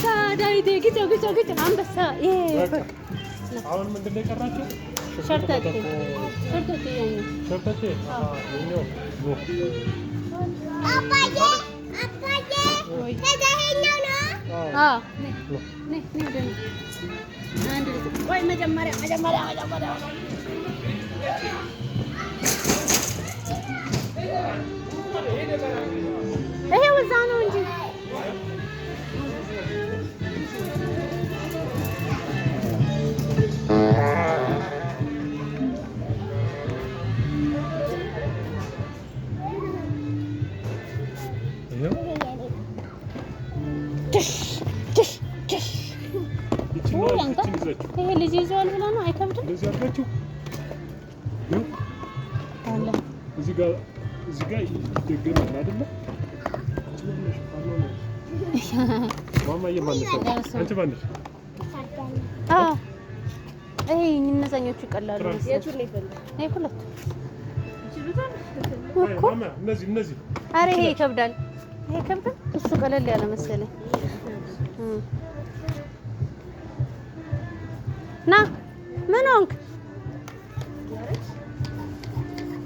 አንበሳ ዳዊቴ፣ ግጨው ግጨው ግጨው አንበሳ። አሁን ምንድን ነው የቀራቸው? ሸርተቴ ሸርተቴ ያኛው። ሸርተቴ ይኸኛው። አባዬ አባዬ፣ ከዛ ይኸኛው ነው። አዎ፣ ነይ ነይ ነይ ወደ እኔ። አንድ ልጅ፣ ቆይ፣ መጀመሪያ መጀመሪያ መጀመሪያ ይሄው እዛ ነው እንጂ። ይኸው። ትሽ ትሽ ትሽ። ይቺን ውይ ነው። አንተ። ይቺን ይዛችሁ ይሄ ልጅ ይዘዋል ብለህ ነው? አይከብድም? እንደዚህ አድርጋችሁ ይኸው። አለ። እዚህ ጋር ይደገማል አይደለ? አንቺ ማነሽ? ማነሽ? ማማዬ ማነሽ? አንቺ ማነሽ? አዎ፣ ይሄ እነዛኞቹ ይቀላሉ መሰለኝ። ይሄ ሁለቱ እኮ። ማማ፣ እነዚህ እነዚህ። ኧረ ይሄ ይከብዳል። ይሄ ይከብዳል። እሱ ቀለል ያለ መሰለኝ። ና፣ ምን ሆንክ?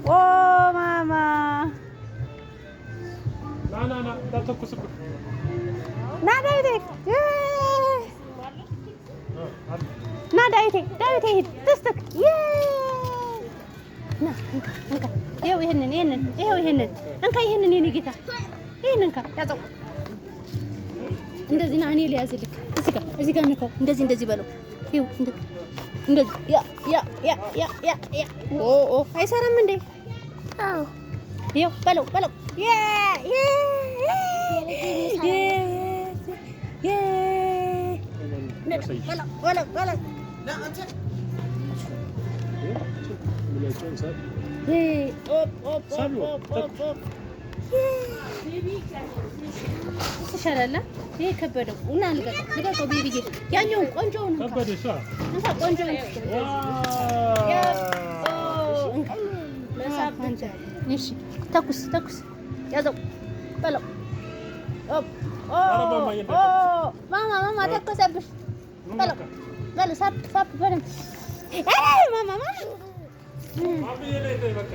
ኦ ማማ። ና ና ና፣ እንዳትተኩስብህ። ና ዳዊቴ፣ አለ። ና ዳዊቴ፣ ዳዊቴ ሂድ ትስትክ። ና፣ እንካ እንካ፣ ይኸው ይሄንን ይሄንን፣ ይኸው ይሄንን እንካ፣ ይሄንን የኔ ጌታ፣ ይሄንን እንካ፣ ያዘው እንደዚህ። ና፣ እኔ ልያዝልክ። እዚህ ጋር፣ እዚህ ጋር ንካው። እንደዚህ እንደዚህ በለው። ይኸው እንደዚህ። ያ ያ ያ ያ ያ ያ። ኦ ኦ፣ አይሰራም እንዴ? አዎ። ይኸው በለው በለው። የ የ የ የ በለው በለው በለው። ምላጫውን ሳብ። ኦፕ ኦፕ። ሳቢው። ኦፕ ኦፕ ኦፕ ይሻላል። ይሄ ከበደው እና ልቀቀው ልቀቀው baby ዬ፣ ያኛውን ቆንጆውን እንካ። ከበደሽ? እንካ ቆንጆውን። እንካ አንተ። እሺ፣ ተኩስ ተኩስ፣ ያዘው በለው። ኦፕ ኦ። ኦ ማማ ማማ፣ ተኮሰብሽ። በለው በለው፣ ሳብ ሳብ በደንብ። ማማ ማማ። ማማዬ ላይ በቃ።